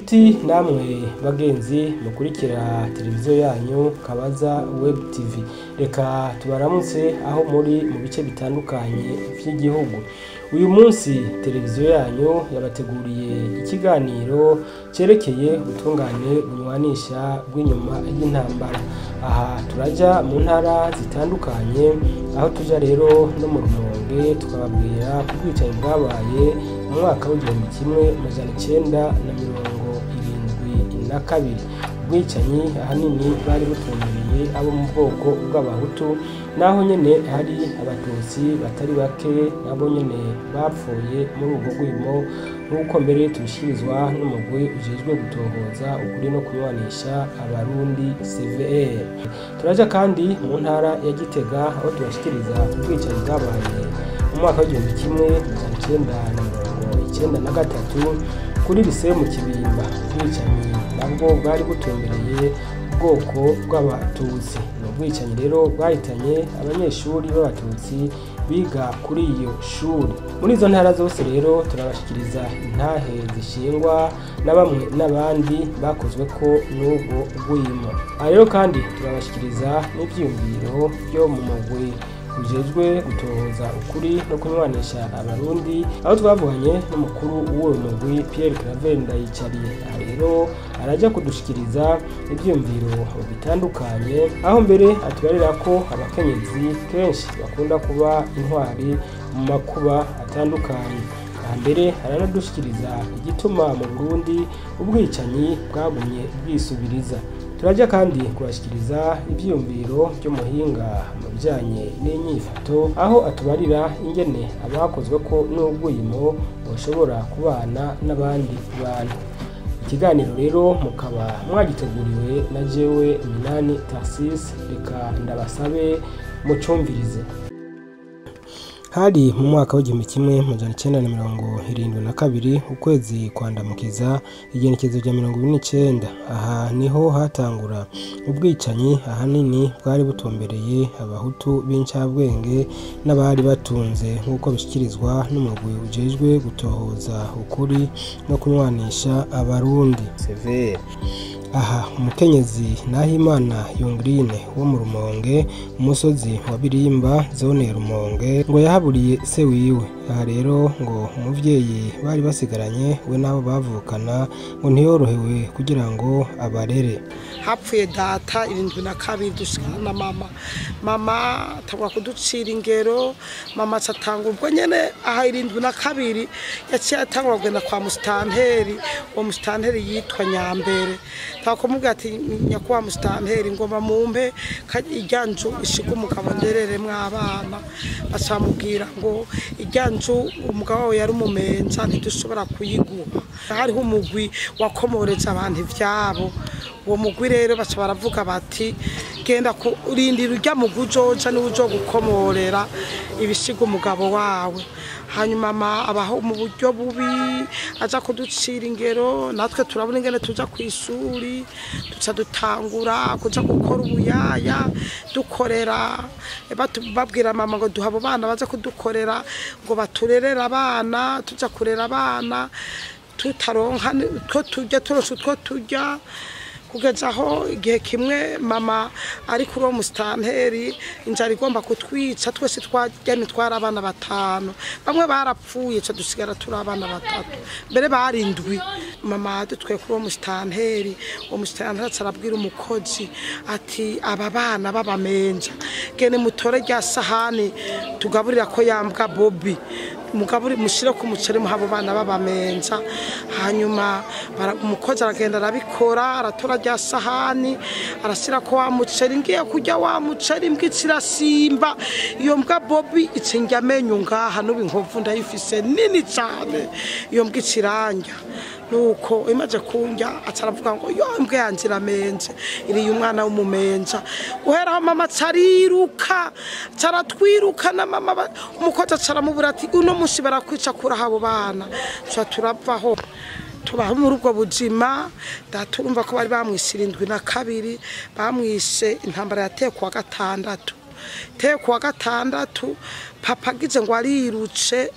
Nshuti namwe bagenzi mukurikira televiziyo yanyu Kabaza Web TV, reka tubaramutse aho muri mu bice bitandukanye vy'igihugu. Uyu munsi televiziyo yanyu yabateguriye ikiganiro cerekeye ubutungane bunywanisha bw'inyuma y'intambara. Aha turaja mu ntara zitandukanye, aho tuja rero no mu Rumonge tukababwira ku bwicanyi bwabaye mu mwaka w'1972. Ubwicanyi ahanini bwari butumbereye abo mu bwoko bw'Abahutu, naho nyene hari Abatutsi batari bake nabo nyene bapfuye muri ubwo rwimo, nk'uko mbere tubishikirizwa n'umugwi ujejwe gutohoza ukuri no kunywanisha Abarundi CVR. Turaja kandi mu ntara ya Gitega aho tubashikiriza ubwicanyi bwabaye mu mwaka w'1993 kuri lycée mu Kibimba. Ubwicanyi nabwo bwari butumbereye ubwoko bw'Abatutsi. Ni ubwicanyi rero bwahitanye abanyeshuri b'Abatutsi biga kuri iyo shuri. Muri izo ntara zose rero turabashikiriza intahe zishingwa na bamwe n'abandi bakozwe ko n'ubwo rwimo. Aha rero kandi turabashikiriza n'ivyiyumviro vyo mu mugwi ujejwe gutohoza ukuri no kunywanisha Abarundi, aho twavuganye n'umukuru w'uwo mugwi Pierre Claver Ndayicariye. Aha rero araja kudushikiriza ivyiyumviro bitandukanye, aho mbere atubarira ko abakenyezi kenshi bakunda kuba intwari mu makuba atandukanye. Aha mbere aranadushikiriza igituma mu Burundi ubwicanyi bwagumye bwisubiriza. Turaja kandi kubashikiriza ivyiyumviro vy'umuhinga mu bijanye n'inyifato, aho atubarira ingene abakozwe ko n'urwimo boshobora kubana n'abandi bantu. Ikiganiro rero mukaba mwagiteguriwe na jewe Minani Tarsis, reka ndabasabe mucumvirize. Hari mu mwaka w'1972 ukwezi kwa Ndamukiza, igenekerezo rya 29. Aha niho hatangura ubwicanyi ahanini bwari butumbereye Abahutu b'incabwenge n'abari batunze, nk'uko bishikirizwa n'umugwi ujejwe gutohoza ukuri no kunywanisha Abarundi CVR. Aha umukenyezi Nahimana Yongrine wo mu Rumonge, umusozi wa Birimba, zone ya Rumonge, ngo yahaburiye se wiwe. Aha rero ngo umuvyeyi bari basigaranye we nabo bavukana ngo ntiyorohewe kugira ngo abarere. Hapfuye data 72 dusigana na mama. Mama atangura kuducira ingero, mama atanga ubwo nyene aha 72 yaciye atangura kugenda kwa mustanteri. Uwo mustanteri yitwa Nyambere. Takumubwira ati nyakuba mustanteri ngomba mumpe irya nzu ishiga umugabo ndereremwo abana. Bacamubwira ngo irya nzu umugabo wawe yari umumenja ntidushobora kuyiguha. Hariho umugwi wakomoreza abantu ivyabo. Uwo mugwi rero baca baravuga bati genda kurindira urya mugwi uzoja niwe uzogukomorera ibisiga umugabo wawe. Hanyuma abaho mu buryo bubi, aja kuducira ingero, natwe turabona ingene tuja kw'ishuri, duca dutangura kuja gukora ubuyaya, dukorera babwira mama ngo duha abo bana baza kudukorera ngo baturerere abana, tuja kurera abana tutaronka utwo turya, turonse utwo turya. Kugeza aho igihe kimwe mama ari kuri uwo mustanteri, inzara igomba kutwica twese, twajyanye twari abana batanu, bamwe barapfuye ca dusigara turi abana batatu, mbere barindwi. Mama dutwaye kuri uwo mustanteri, uwo mustanteri arabwira umukozi ati aba bana b'abamenja gene mutore rya sahani tugaburira ko yambwa Bobby, mugaburi mushire ku muceri muhabo bana b'abamenja. Hanyuma umukozi aragenda arabikora, aratora rya sahani arashyira ko wa muceri, ngiye kurya wa muceri imbwa irasimba, iyo mbwa Bobby itsinjya amenyo ngaha n'ubu inkovu ndayifise nini cyane, iyo mbwa ikiranja. Nuko imaze kunjya ataravuga ngo yo imbwa yanje iramenje, iriye umwana w'umumenja. Guhera aho mama cariruka, caratwirukana mama, umukozi acaramubura ati uno munsi barakwica kuraha abo bana. Tuca turavaho tubaho muri ubwo buzima. Data urumva ko bari bamwishe 72, bamwishe intambara yateye kuwa gatandatu. Iteye kuwa gatandatu, papa agize ngo arirutse,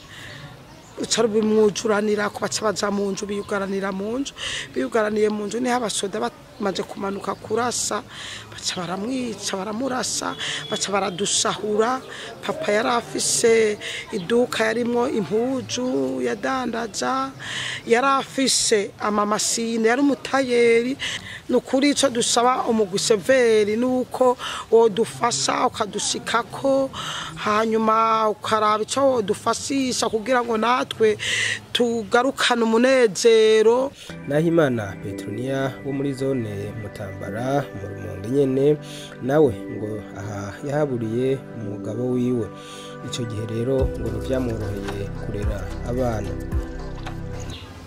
Ruca rubimwujuranira ko baca baja mu nzu, biyugaranira mu nzu, biyugaraniye mu nzu niho abasoda bamaze kumanuka kurasa, baca baramwica, baramurasa, baca baradusahura. Papa yari afise iduka yarimwo impuzu yadandaza, yari afise amamasine, yari umutayeri. Nukuri ico dusaba umugwi severi nuko wodufasha ukadushikako, hanyuma ukaraba ico wodufashisha kugira ngo natwe tugarukane umunezero. Nahimana Petronia wo muri zone Mutambara mu Rumonge nyene nawe ngo aha yahaburiye umugabo wiwe. Ico gihe rero ngo ntivyamworoheye kurera abana.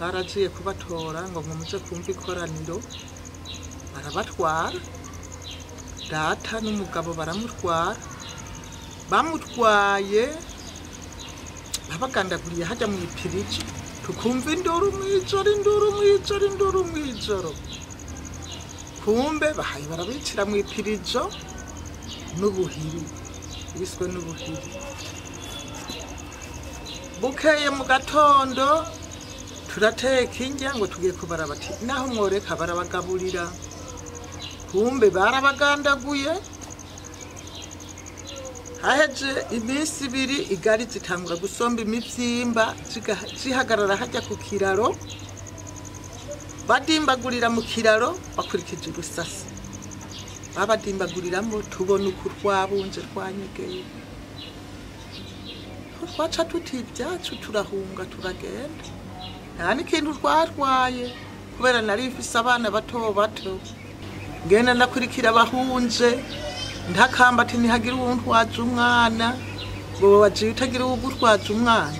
Baragiye kubatora ngo mumuze kumva ikoraniro, barabatwara. Data n'umugabo baramutwara, bamutwaye babagandaguriye hajya mu ipiriji, tukumva induru mw'ijoro, induru mw'ijoro, induru mw'ijoro. Kumbe bahaye barabicira mu ipirijo n'ubuhiri, biswe n'ubuhiri. Bukeye mu gatondo turateka indya ngo tugiye kubara, bati naho mworeka barabagaburira. Kumbe barabagandaguye. Haheje iminsi ibiri igari zitangura gusomba imivyimba, zihagarara hajya ku kiraro, badimbagurira mu kiraro bakurikije urusasi. Babadimbaguriramo tubona uko rwabunje rwanyegeye. Twaca tuti ibyacu turahunga turagenda. Nta n'ikintu rwarwaye kubera nari mfise abana bato bato. Ngenda ndakurikira abahunje, ntakamba ati ntihagira uwuntwaza umwana, ngo wagiye utagira uwugutwaza umwana.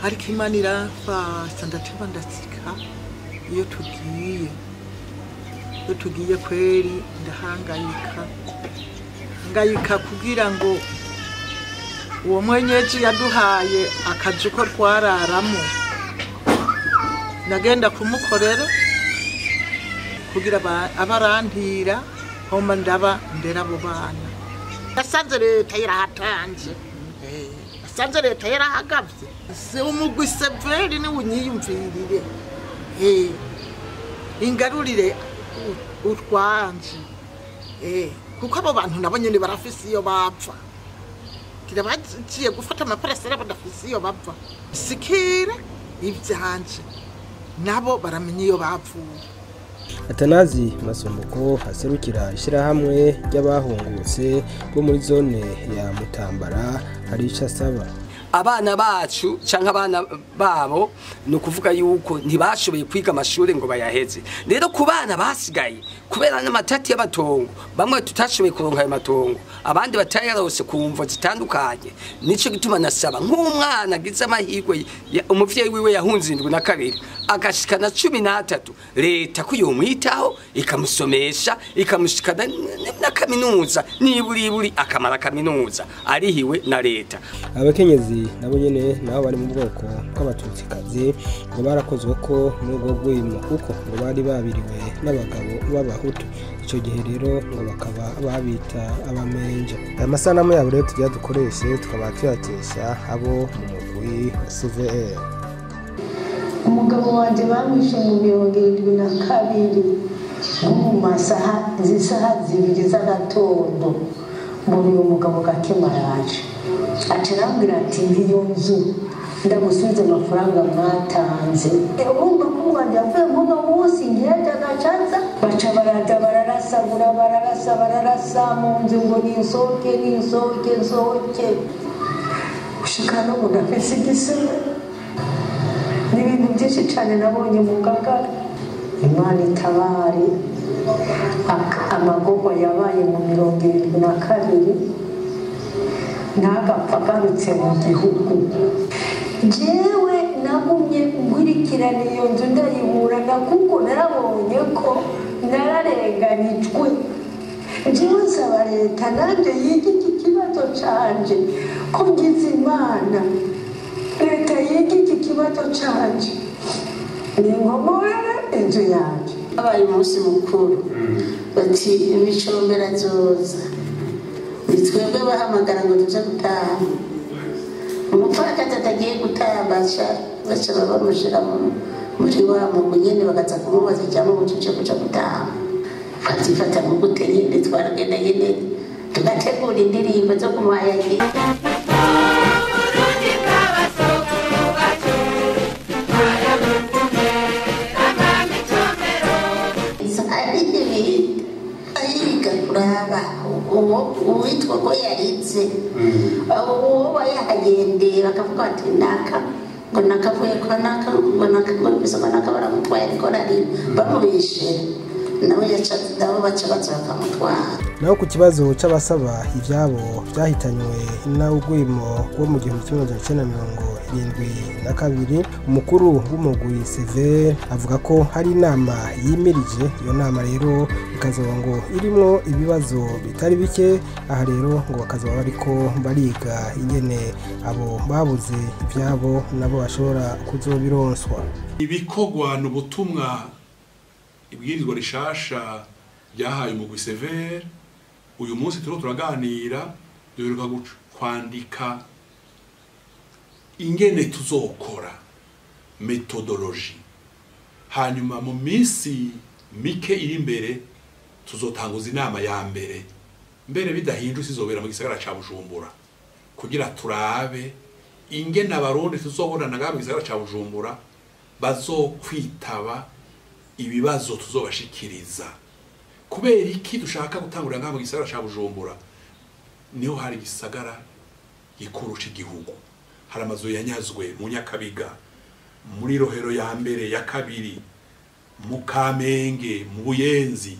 Ariko Imana iramfasha ndateba ndasika. Iyo tugiye kweri ndahangayika, ngayika kugira ngo uwo mwenyeji yaduhaye akazu ko twararamo, nagenda kumukorera kugira abarantira homa ndaba ndera abo bana. Nasanze leta yarahatanze, nasanze leta yarahagavye. Se umugwi severi ni unyiyumvirire, ingarurire utwanje, kuko abo bantu nabo nyene barafise iyo bapfa. Kira bagiye gufata amaparasera badafise iyo bapfa, sikira ivyanje nabo baramenya iyo bapfuye. Atanazi Masumbuko aserukira ishirahamwe ry'abahungutse bo muri zone ya Mutambara hari ico asaba. Abana bacu canke abana babo no kuvuga yuko ntibashoboye kwiga amashuri ngo bayaheze. Rero ku bana basigaye kubera n'amatati y'abatongo, bamwe tutashoboye kuronka ayo matongo, abandi batayarose ku mvo zitandukanye. Nico gituma nasaba nk'umwana agize amahirwe, umuvyeyi wiwe yahunze 72 agashikana 13, leta ko yomwitaho ikamusomesha ikamushikana na kaminuza, niburiburi akamara kaminuza arihiwe na leta. Abakenyezi nabo nyene nabo bari mu bwoko bw'abatutsikazi ngo barakozwe ko n'ubwo rwimo, kuko ngo bari babiriwe n'abagabo b'abahutu. Ico gihe rero ngo bakaba babita abamenje. Aya masanamu yabo rero tujya dukoreshe tukaba tuyakesha abo mu mugwi CVR. Umugabo wanje bamwishe mu 72 nko mu masaha z'isaha 2 z'agatondo. Mbona uyu mugabo Gakema yaje acarambwira ati ngiyo nzu ndagusubiza amafaranga mwatanze. Urumva ko umwana yavuye muno munsi ngiye agacaza, baca baraza bararasagura bararasa bararasa mu nzu ngo ninsohoke ninsohoke nsohoke, gushika n'ubu ndafise igisebe. Ni ibintu byinshi cyane nabonye mu Ngagara. Imana itabare. Amagorwa yabaye mu 72 ntagapfa agarutse mu gihugu. Jewe nagumye nkurikirana iyo nzu ndayiburana kuko narabonye ko nararenganijwe. Jewe nsaba leta nanjye yige iki kibazo canje, ko ngize Imana leta yige iki kibazo canje, ninkomorere inzu yanje. Habaye umunsi mukuru bati imicombera azoza, ni twebwe bahamagara ngo tuje gutaha. Umupfakazi atagiye gutamba baca bamushira muri wa mugwi nyene, bakaza kumubaza cyangwa ngo tuje kuja gutamba. Twazifata nko gute nyene, twaragenda nyene tugategura indirimbo zo kumuhayagira. Ayiga kuraba uwitwa ko yaritse, uwo yahagendeye bakavuga bati naka ngo nakavuye kwa naka, ngo naka ngo bisa ngo naka baramutwaye, ariko nari bamubishe nawe yaca nabo baca baza bakamutwara. Naho ku kibazo c'abasaba ivyabo vyahitanywe n'urwimo rwo mu 1972, umukuru w'umugwi Sever avuga ko hari inama yimirije. Iyo nama rero ikazoba ngo irimwo ibibazo bitari bike. Aha rero ngo bakazoba bariko bariga ingene abo babuze ivyabo nabo bashobora kuzobironswa. Ibikorwa n'ubutumwa ibwirizwa rishasha ryahaye umugwi Sever, uyu munsi turiko turaganira, duheruka kwandika ingene tuzokora methodology, hanyuma mu minsi mike iri imbere tuzotanguza inama ya mbere mbere bidahindutse izobera mu gisagara ca Bujumbura, kugira turabe ingene abarundi tuzobonana ngaha mu gisagara ca Bujumbura bazokwitaba ibibazo tuzobashikiriza. Kubera iki dushaka gutangurira ngaha mu gisagara ca Bujumbura? Niho hari igisagara gikuru c'igihugu, hari amazu yanyazwe mu Nyakabiga, muri Rohero ya mbere ya kabiri, mu Kamenge, mu Buyenzi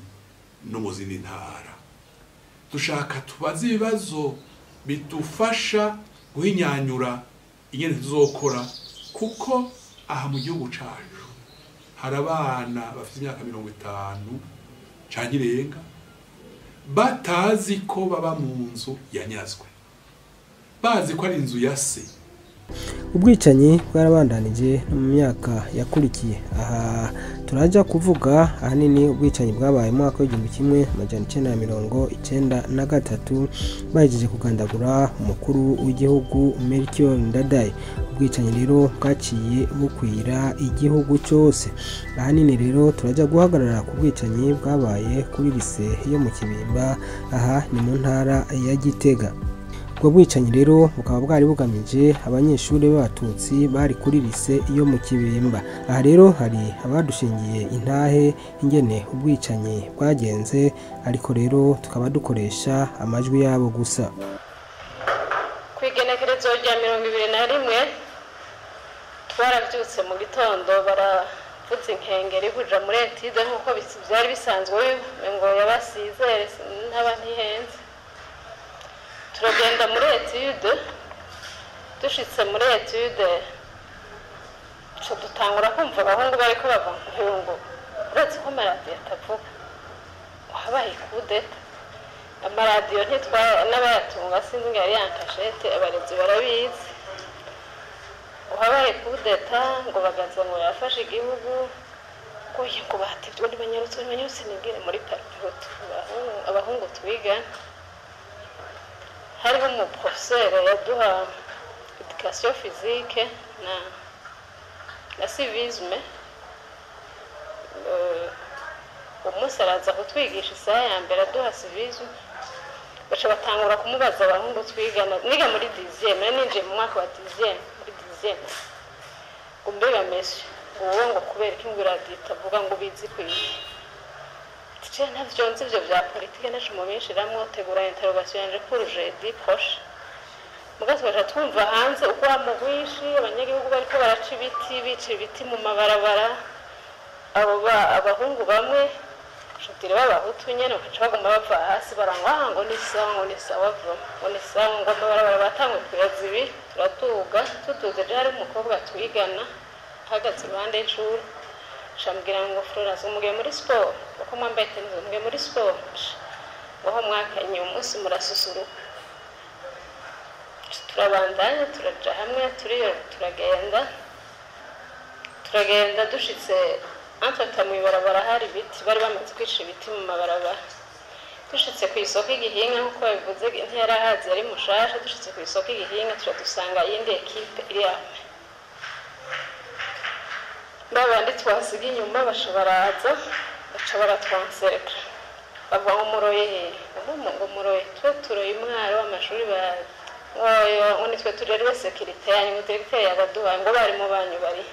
no mu zindi ntara. Dushaka tubaze ibibazo bidufasha guhinyanyura ingene tuzokora, kuko aha mu gihugu cacu hari abana bafite imyaka 50 canke irenga batazi ko baba mu nzu yanyazwe, bazi ko ari inzu ya se. Ubwicanyi bwarabandanije no mu myaka yakurikiye. Aha turaja kuvuga ahanini ubwicanyi bwabaye mu mwaka w'1993, bahejeje kugandagura umukuru w'igihugu Melchior Ndadaye. Ubwicanyi rero bwaciye bukwira igihugu cyose. Ahanini rero turaja guhagarara ku bwicanyi bwabaye kuri lise yo mu Kibimba, aha ni mu ntara ya Gitega. Ubwo bwicanyi rero bukaba bwari bugamije abanyeshuri b'abatutsi bari kuri lise yo mu Kibimba. Aha rero hari abadushingiye intahe ingene ubwicanyi bwagenze, ariko rero tukaba dukoresha amajwi yabo gusa. Ku igenekerezo rya 21 twaravyutse mu gitondo, baravuza inkengeri kuja muri etide nk'uko byari bisanzwe, ngo yabasizere ntaba ntihenze. Turagenda muri etude, dushitse muri etude co dutangura kumva abahungu bariko bava ngo uretse ko amaradiyo atavuga, habaye kudeta amaradiyo ntitwa n'abayatunga sinzi ngo yari yankashete, abarezi barabizi. Habaye kudeta ngo bagaza ngo yafashe igihugu, ngo ngo batevye ntibanyarutse nibwire muri parpeto abahungu twiga. Hariho umuprofeseri yaduha education physique na civisme. Umunsi araza kutwigisha isaha ya mbere aduha civisme, baca batangura kumubaza abahungu twigana, niga muri 10e, ninjiye mu mwaka wa 10e, muri 10e, ngo mbega monsieur ngo wowe ngo kubera iki ngo iradiyo itavuga ngo ubizi kwiga? Tice ntavyo nzi ivyo vya politike, ntaco mubishiramwo, tegura interrogation yanje pour jeudi proche. Muga tugaca twumva hanze uko wamugwishi abanyagihugu bariko baraca ibiti, bica ibiti mu mabarabara, abo abahungu bamwe shutire b'abahutu nyene bakaca baguma bava hasi barangwa ngo ni sawa, ngo ni sawa, ngo ni sawa, ngo amabarabara batanguye kuyazibi. Turatuga tutuze, hari umukobwa twigana ahagaze iruhande y'ishuri, shambwira ngo Florence umugiye muri sport, uko mwambaye tennis umugiye muri sport, waho mwakanye umunsi murasusuruka. Turabandanya turaja hamwe, turagenda dushitse antata mu ibarabara hari ibiti, bari bamaze kwica ibiti mu mabarabara. Dushitse ku isoko igihinga nk'uko babivuze ntiyarahazi yari mushasha. Dushitse ku isoko igihinga turadusanga iyindi ekipe iri hamwe, babandi twasiga inyuma baca baraza baca baratwanserekera, bavuga ngo muroye hehe, ngo muroye twe turoye umwari w'amashuri ngo nitwe turere sécurité yanyu, ngo directeur yabaduhaye, ngo barimu banyu bari,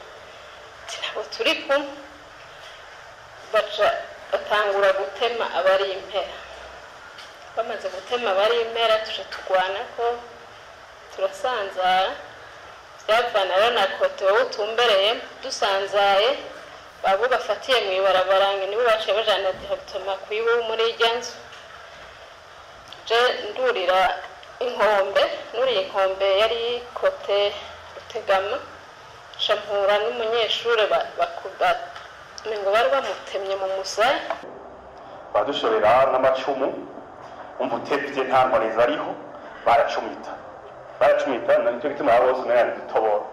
ntabwo turi kumwe. Baca batangura gutema abari impera. Bamaze gutema abari impera tuca turwana ko turasanzara, byavana rero na côté wowe utumbereye dusanzaye. Babo bafatiye mu ibarabara ngo nibo baciye bajana directement kuyiwe muri irya nzu. Je ndurira inkombe, nuriye inkombe yari côté Rutegama, mpura n'umunyeshuri ngo bari bamutemye mu musaya. Badushorera n'amacumu, umva utevye nta nkoreza ariho, baracumita baracumita, nicyo gituma abo bose umenga ntidutobora.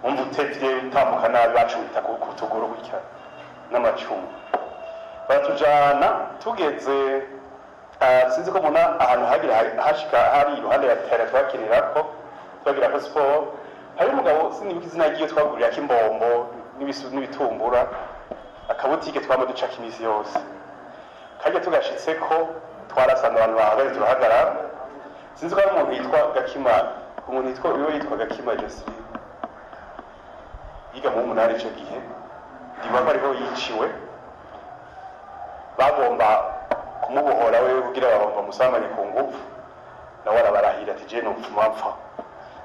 Umva utevye utambuka nabi, bacumita ku tuguru gutya n'amacumu. Baratujana tugeze, sinzi ko mubona ahantu hagira hashika hari iruhande ya terrain twakinirako, twagirako siporo. Hari umugabo sinibuka izina ryiwe, twagurirako imbombo n'ibitumbura, akabutike twama ducako imisi yose. Karya tugashitseko twarasanga abantu bahagaze, turahagarara. Sinzi ko hari umuntu yitwa Gakima, umuntu yitwa uwo yitwa Gakima Joseline, yiga mu 8 ico gihe, ndibuka ko ariho yiciwe. Bagomba kumubohora wewe kugira bagomba musamanye ku ngufu, nawe arabarahira ati je nopfuma mpfa.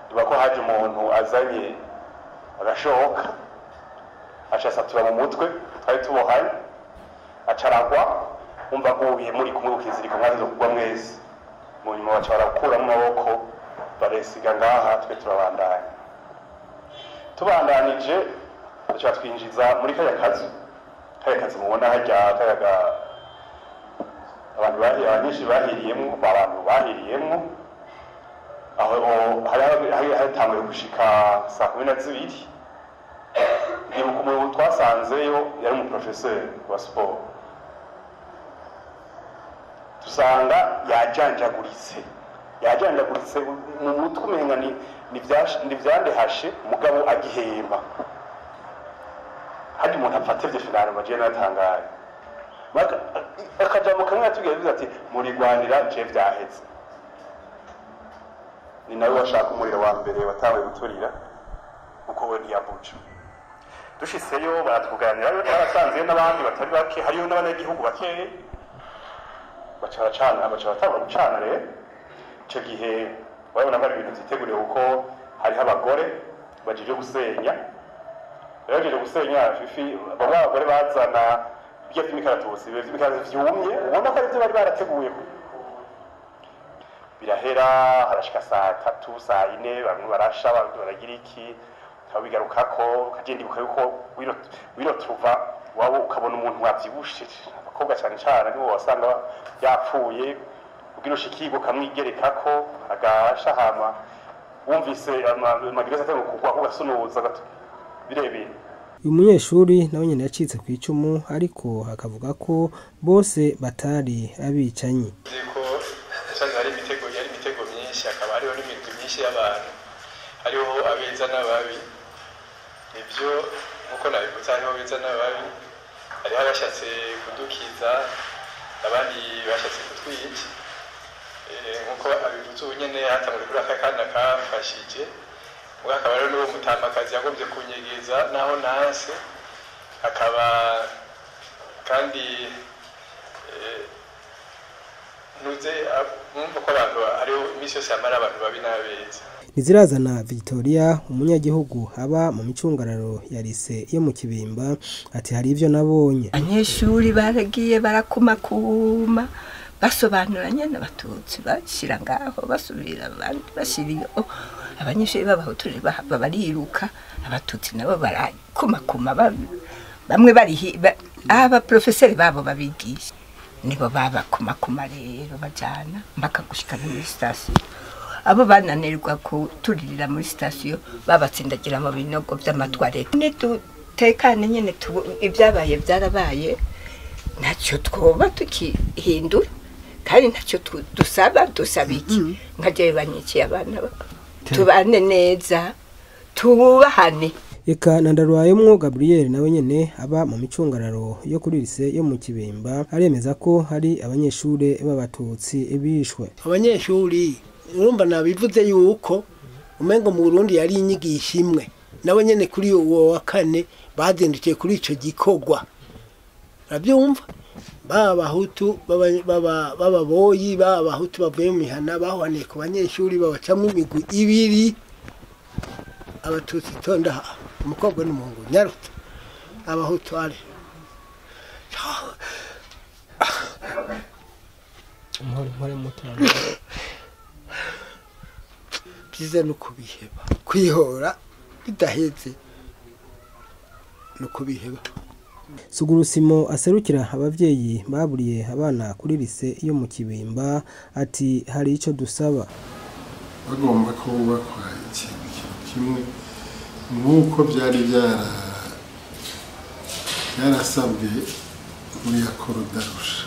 Ndibuka ko haje umuntu azanye agashoka, aca asatura mu mutwe twari tubohanye, aca aragwa. Umva aguye muri kumwe ukizirika mwazizo kugwa mwese. Mu nyuma baca barakuramo amaboko baresiga ngaha, twe turabandanya. Tubandanije baca batwinjiza muri kaya kazu, kaya kazu mubona harya, kaya ga abantu abanyeshuri bahiriyemwo, abantu bahiriyemwo aho. Hari hatanguye gushika saa 12. Ndibuka umuntu twasanzeyo yari umuprofeseri wa siporo, dusanga yajanjaguritse, yajanjaguritse mu mutwe, umenga ni vyandehashe, mugabo agihemba. Hari umuntu afatevye finalement, je natangaye. Akajambo kamwe yatubwiye, yavuze ati murigwanira je vyaheze. Ni nawe washaka umuriro wa mbere watawe guturira, kuko we ntiyabuca. Dushitseyo baratwuganirayo, twarasanzeyo n'abandi batari bake, hariyo n'abanyagihugu bakeya. Baca baracana, baca batangura gucana. Rero ico gihe urabona ko ari ibintu vyiteguriwe, kuko hariho abagore bajeje gusenya. Rero bajeje gusenya fifi, bamwe abagore bazana ibyo vy'imikaratusi, vy'imikaratusi vyumye, ubona ko arivyo bari barateguye. Birahera harashika saa 3, saa 4, bamwe barasha, abandi baragira iki, bigarukako. Ukagenda ibuka yuko wiro tuva waba ukabona umuntu wavyibushe, abakobwa cane cane nibo wasanga yapfuye, kugira ushikirwe ukamwigerekako agasha. Hama wumvise amagereza atanguye kugwa, ugasunuza gato birebire. Uyu munyeshuri nawe nyene yacitse ku icumu, ariko akavuga ko bose batari abicanyi. Ko usanga hari imitego, yari imitego myinshi, hakaba hariho n'imigwi myinshi y'abantu, hariho abeza n'ababi. Nibyo nkuko nabivuze, hariho abeza n'ababi, hariho abashatse kudukiza, abandi bashatse kutwica. Nkuko abivuze ubu nyene, hatanguye kuri aka kana kafashije ubwo, akaba rero n'uwo mutamakazi yagombye kunyegeza naho nanse, akaba kandi ntuze mwumva ko abantu hariho iminsi yose yamara abantu babi n'abeza. Nizirazana Victoria, umunyagihugu aba mu micungararo ya lycée yo mu Kibimba, ati hari ivyo nabonye. Abanyeshuri baragiye barakumakuma, basobanura nyene, abatutsi bashira ngaho, basubira abandi bashira iyo. Abanyeshuri b'abahutu bahava bariruka, abatutsi nabo barakumakuma. Bamwe bari aba profeseri babo babigisha nibo babakumakuma rero, bajana mpaka gushika no muri sitasiyo. Abo bananirwa kuturirira muri sitasiyo babatsindagira mu binogo vy'amatwarete. Nitutekane nyene, ibyabaye byarabaye, ntacyo twoba tukihindura. Kandi ntacyo dusaba, dusaba iki? Nka jewe banyikiye abana, tubane neza, tubahane. Eka na Ndarwayemwo Gabriel nawe nyene aba mu micungararo yo kuri lycée yo mu Kibimba aremeza ko hari abanyeshure b'abatutsi bishwe. Abanyeshuri urumva nabivuze yuko umengo mu Burundi yari inyigisho imwe, nabo nyene kuri uwo wa kane bazindukiye kuri ico gikorwa, urabyumva, b'abahutu b'ababoyi, b'abahutu bavuye mu mihana bahwaniye ku banyeshuri, babacamo imigwi ibiri, abatutsi tonda umukobwa n'umuhungu nyaruta, abahutu ari Mpore muto. Byiza no kubiheba, kwihora bidaheze no kubiheba. Sugurusimo aserukira abavyeyi baburiye abana kuri lycée yo mu Kibimba ati hari ico dusaba. Bagomba ko bubakwa ikintu kimwe nk'uko byari byarasabwe muri yakorodarusha.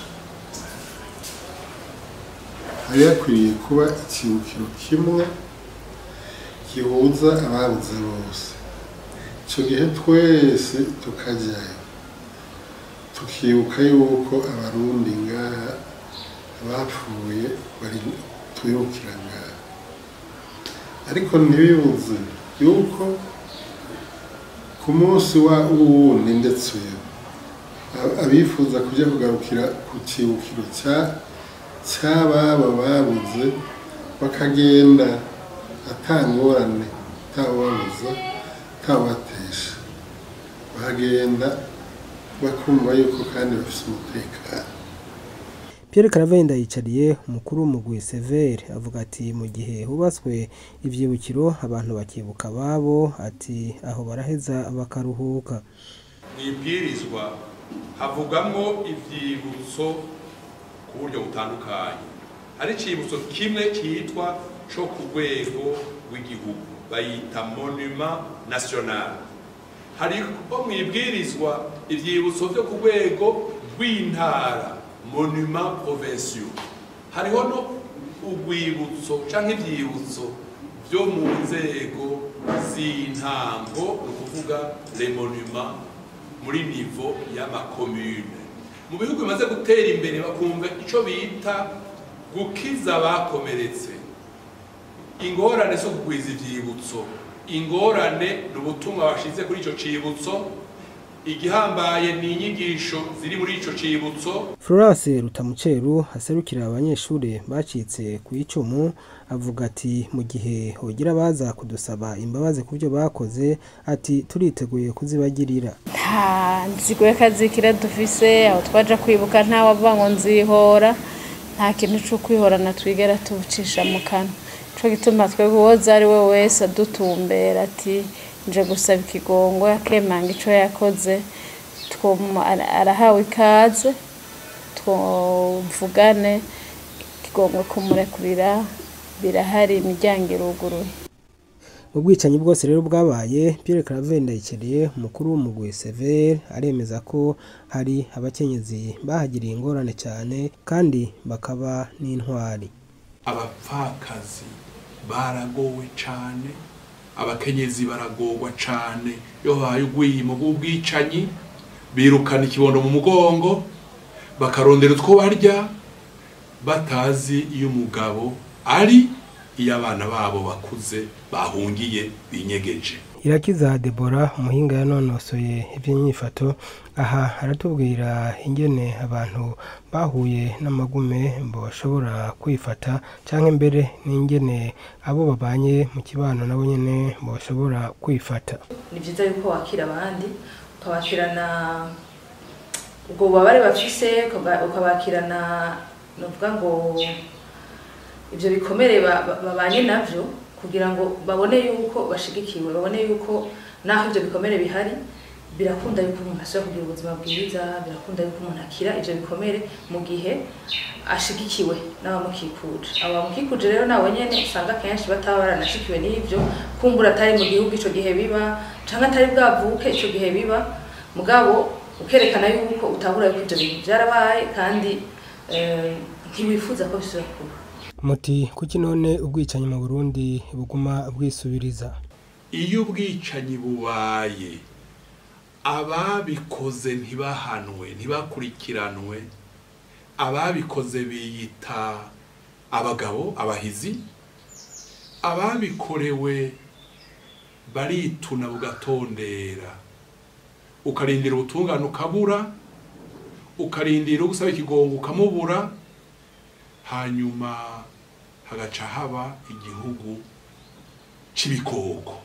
Hari hakwiriye kuba ikibukiro kimwe gihuza ababuze bose, icyo gihe twese tukajyayo tukibuka yuko abarundi ngaha bapfuye bari twibukira ngaha, ariko ntibibuze yuko ku munsi wa wundi ndetse uyu abifuza kujya kugarukira ku kibukiro cy'ababa babuze bakagenda atangorane, atababuza, atabatesha, bagenda bakumva yuko kandi bafite umutekano. Pierre Claver Ndayicariye umukuru w'umugwi Severe avuga ati mu gihe hubatswe ivyibukiro abantu bakibuka babo, ati aho baraheza bakaruhuka. Mwibwirizwa havugamwo ivyibutso ku buryo butandukanye. Hari icibutso kimwe cyitwa co ku rwego rw'igihugu bayita monument national. Hariho mwibwirizwa ivyibutso vyo ku rwego rw'intara, monument provincial. Hariho no urwibutso canke ivyibutso vyo mu nzego z'intango, ni ukuvuga les monuments muri niveau y'amakomune. Mu bihugu bimaze gutera imbere bakumva ico bita gukiza abakomeretse. Ingorane zo kugwiza ivyibutso, ingorane ni ubutumwa bashize kuri ico cibutso, igihambaye ni inyigisho ziri muri ico cibutso. Florence Rutamuceru aserukira abanyeshure bacitse ku icumu avuga ati mu gihe hogira baza kudusaba imbabazi ku byo bakoze, ati turiteguye kuzibagirira. Nta nzigo y'akazikira dufise, aho twaja kwibuka nta wavuga ngo nzihora, nta kintu co kwihorana twigera tubucisha mu kanwa. Ico gituma twebwe uwoza ari we wese adutumbera ati nje gusaba ikigongo akemanga ico yakoze, arahawe ikaze, twovugane ikigongo kumurekurira birahari, imiryango iruguruye. Ubwicanyi bwose rero bwabaye, Pierre Claver Ndayicariye umukuru w'umugwi Severe aremeza ko hari abakenyezi bahagiriye ingorane cyane kandi bakaba n'intwari. Abapfakazi baragowe cyane, abakenyezi baragorwa cyane, iyo habaye urwimo rw'ubwicanyi birukana ikibondo mu mugongo bakarondera utwo barya batazi iyo umugabo ari, iyo abana babo bakuze bahungiye binyegeje. Irakiza Debora umuhinga yanonosoye iby'inyifato aha aratubwira ingene abantu bahuye n'amagume bashobora kwifata, canke mbere n'ingene abo babanye mu kibano nabo nyene bashobora kwifata. Ni vyiza yuko wakira abandi, ukabakirana ubwo bubabare bafise, ukabakirana novuga ngo ivyo bikomere babanye navyo, kugira ngo babone yuko bashigikiwe, babone yuko naho ivyo bikomere bihari birakunda yuko umuntu asubira kugira ubuzima bwiza, birakunda yuko umuntu akira ivyo bikomere mu gihe ashigikiwe n'abamukikuje. Abamukikuje rero nabo nyene usanga kenshi bataba baranashikiwe n'ivyo, kumbura atari mu gihugu ico gihe biba, canke atari bwavuke ico gihe biba, mugabo ukerekana yuko utahura yuko ivyo bintu vyarabaye kandi Ntiwifuza ko bisubira kuba. Muti kuki none ubwicanyi mu Burundi buguma bwisubiriza? Iyo ubwicanyi bubaye, ababikoze ntibahanwe, ntibakurikiranwe, ababikoze biyita abagabo, abahizi, ababikorewe barituna bugatondera, ukarindira ubutungane ukabura, ukarindira ugusaba ikigongo ukamubura, hanyuma hagaca haba igihugu c'ibikoko.